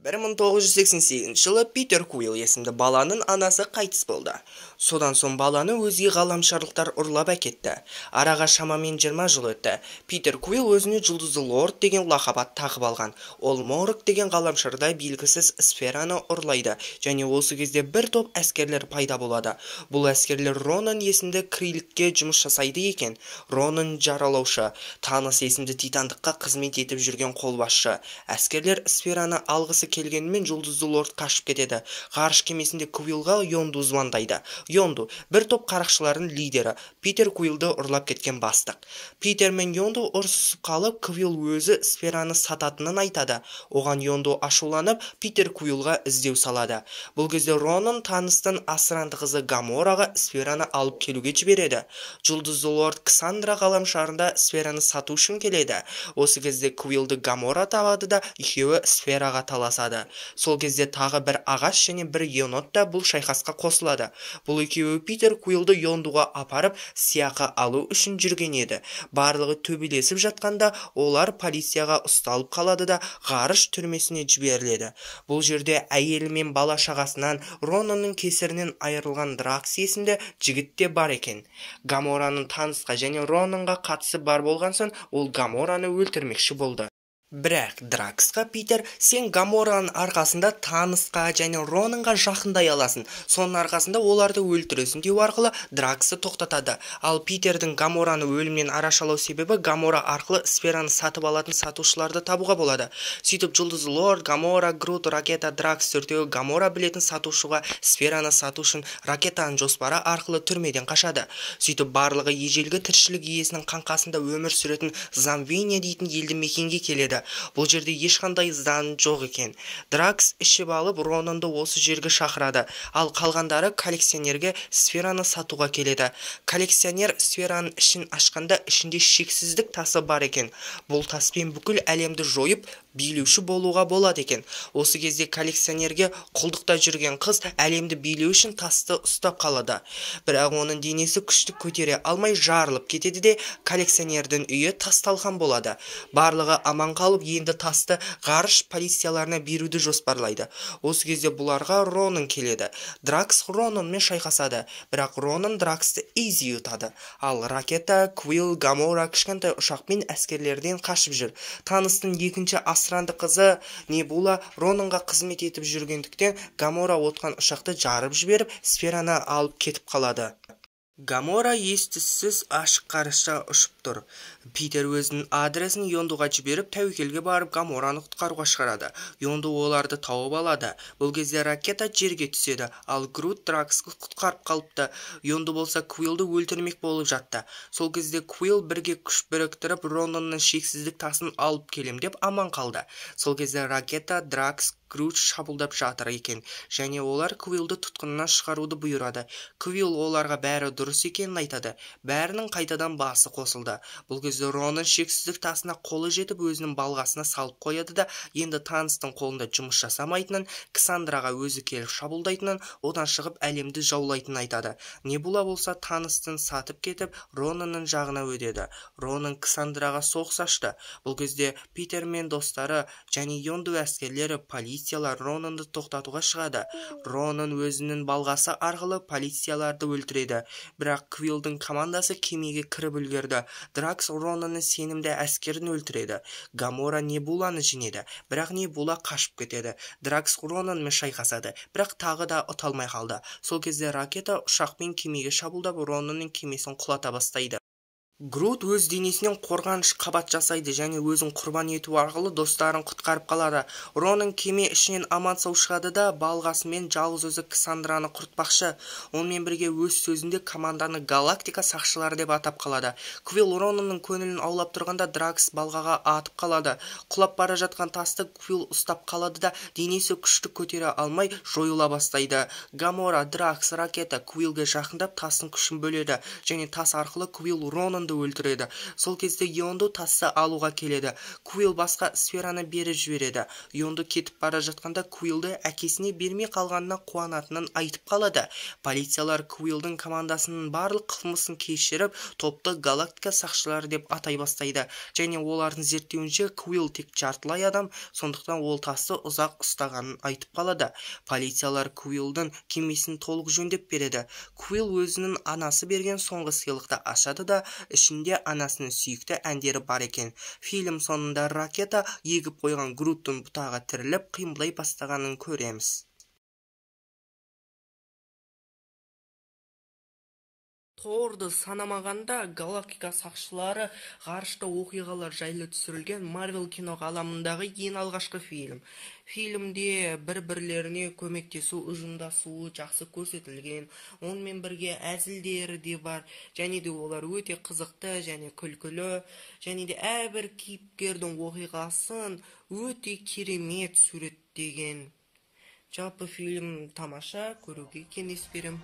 1988 жылы Питер Куилл есімді баланың анасы қайтыс болды. Содан соң баланы өзге ғаламшарлықтар ұрлап әкетті. Араға шамамен 20 жыл өтті. Питер Куилл өзіне Жұлдызды Лорд деген лақап ат тағып алған. Ол Морг деген ғаламшарда белгісіз сфераны ұрлайды және осы кезде бір топ әскерлер пайда болады. Бұл әскерлер Ронан есімді Крилікке жұмыс жасайды екен. Ронан жаралаушы, Танос есімді титандыққа қызмет етіп жүрген қолбасшы. Әскерлер сфераны алғысы келгенімен Жұлдызды Лорд қашып кетеді. Ғарыш кемесінде Куиллға Йонду звондайды. Йонду бір топ қарақшылардың лидері, Питер Куиллді ұрлап кеткен бастық. Питер мен Йонду ұрсысып қалып, Куилл өзі сфераны сататынын айтады. Оған Йонду ашуланып, Питер Куиллға іздеу салады. Бұл кезде Ронан Таностың асыранды қызы Гамораға сфераны алып келуге жібереді. Жұлдызды Лорд Ксандра ғаламшарында сфераны сату үшін келеді. Осы кезде Куиллді Гамора табады да, екеуі сфераға таласады. Сол кезде тағы бір ағаш және бір енот та бұл шайқасқа қосылады. Бұл екеуі Питер Куиллді Йондуға апарып, сыйақы алу үшін жүрген еді. Барлығы төбелесіп жатқанда олар полицияға ұсталып қалады да ғарыш түрмесіне жіберіледі. Бұл жерде әйелі мен бала шағасынан Ронанның кесірінен айырылған Дракс есімді жігіт те бар екен. Гамораның Таносқа және Ронанға қатысы бар болған соң, ол Гамораны өлтірмекші болды. Бірақ Драксқа Питер, сен Гамораның арқасында Таносқа және Ронанға жақындай аласың, соның арқасында оларды өлтіресің деу арқылы Драксты тоқтатады. Ал Питердің Гамораны өлімнен арашалау себебі Гамора арқылы сфераны сатып алатын сатушыларды табуға болады. Сөйтіп Жұлдызды Лорд, Гамора, Грут, Ракета, Дракс төртеуі Гамора білетін сатушыға сфераны сату үшін ракетаның жоспары арқылы түрмеден қашады. Сөйтіп барлығы ежелгі тіршілік иесінің қаңқасында өмір сүретін Замвения дейтін елді мекенге келеді. Бұл жерде ешқандай заң жоқ екен. Дракс ішіп алып Ронанды осы жерге шақырады. Ал қалғандары коллекционерге сфераны сатуға келеді. Коллекционер сфераның ішін ашқанда ішінде шексіздік тасы бар екен. Бұл таспен бүкіл әлемді жойып, билеуші болуға болады екен. Осы кезде коллекционерге құлдықта жүрген қыз әлемді билеу үшін тасты ұстап қалады. Бірақ оның денесі күшті көтере алмай жарылып кетеді де, коллекционердің үйі тас-талқан болады. Барлығы аман қалып, енді тасты ғарыш полицияларына беруді жоспарлайды. Осы кезде бұларға Ронан келеді. Дракс Ронанмен шайқасады, бірақ Ронан Драксты изи ұтады. Ал Ракета, Куилл, Гамора кішкентай ұшақпен әскерлерден қашып жүр. Таностың екінші асыранды қызы Небула Ронанға қызмет етіп жүргендіктен Гамора отқан ұшақты жарып жіберіп, сфераны алып кетіп қалады. Гамора ес-түссіз ашық ғарышта ұшып тұр. Питер өзінің адресін Йондуға жіберіп, тәуекелге барып Гамораны құтқаруға шығарады. Йонду оларды тауып алады. Бұл кезде ракета жерге түседі, ал Грут Драксты құтқарып қалыпты. Йонду болса Куиллді өлтірмек болып жатты. Сол кезде Куилл бірге күш біріктіріп Ронанның шексіздік тасын алып келем деп аман қалды. Сол кезде ракета, Дракс, Грут шабуылдап жатыр екен және олар Куиллді тұтқыннан шығаруды бұйырады. Куилл оларға бәрі дұрыс екенін айтады. Бәрінің қайтадан басы қосылды. Бұл кезде Ронан шексіздік тасына қолы жетіп өзінің балғасына салып қояды да, енді Таностың қолында жұмыс жасамайтынын, Ксандраға өзі келіп шабуылдайтынын, одан шығып әлемді жаулайтынын айтады. Небула болса Таностың сатып кетіп, Ронанның жағына өтеді. Ронан Ксандраға соғыс ашты. Бұл кезде Питер мен достары және Йонду әскерлері полициялар Ронанды тоқтатуға шығады. Ронан өзінің балғасы арқылы полицияларды өлтіреді. Бірақ Куиллдің командасы кемеге кіріп үлгерді. Дракс Ронанның сенімді әскерін өлтіреді. Гамора Небуланы жеңеді, бірақ Небула қашып кетеді. Дракс Ронанмен шайқасады, бірақ тағы да ұта алмай қалды. Сол кезде ракета ұшақпен кемеге шабуылдап, Ронанның кемесін құлата бастайды. Грут өз денесінен қорғаныш қабат жасайды және өзін құрбан ету арқылы достарын құтқарып қалады. Ронан кеме ішінен аман сау шығады да, балғасымен жалғыз өзі Ксандраны құртпақшы. Онымен бірге өз сөзінде команданы галактика сақшылары деп атап қалады. Куилл Ронанның көңілін аулап тұрғанда Дракс балғаға атып қалады. Құлап бара жатқан тасты Куилл ұстап қалады да, денесі күшті көтере алмай жойыла бастайды. Гамора, Дракс, Ракета Куиллге жақындап тастың күшін бөледі және тас арқылы Куилл Ронанды Йонду өлтіреді. Сол кезде Йонду тасты алуға келеді. Куилл басқа сфераны беріп жібереді. Йонду кетіп бара жатқанда Куиллді әкесіне бермей қалғанына қуанатынын айтып қалады. Полициялар Куиллдің командасының барлық қылмысын кешіріп, топты галактика сақшылары деп атай бастайды. Және олардың зерттеуінше Куилл тек жартылай адам, сондықтан ол тасты ұзақ ұстағанын айтып қалады. Полициялар Куиллдің кемесін толық жөндеп береді. Куилл өзінің анасы берген соңғы сыйлықты ашады да, ішінде анасының сүйікті әндері бар екен. Фильм соңында ракета егіп қойған Груттың бұтағы тіріліп қимылдай бастағанын көреміз. Торды санамағанда, галактика сақшылары ғарышта оқиғалар жайлы түсірілген Марвел кино ғаламындағы ең алғашқы фильм. Фильмде бір-бірлеріне көмектесу, ұжымдасуы жақсы көрсетілген. Онымен бірге әзілдері де бар. Және де олар өте қызықты және күлкілі. Және де әрбір кейіпкердің оқиғасын өте керемет суреттеген. Жалпы фильм тамаша, көруге кеңес беремін.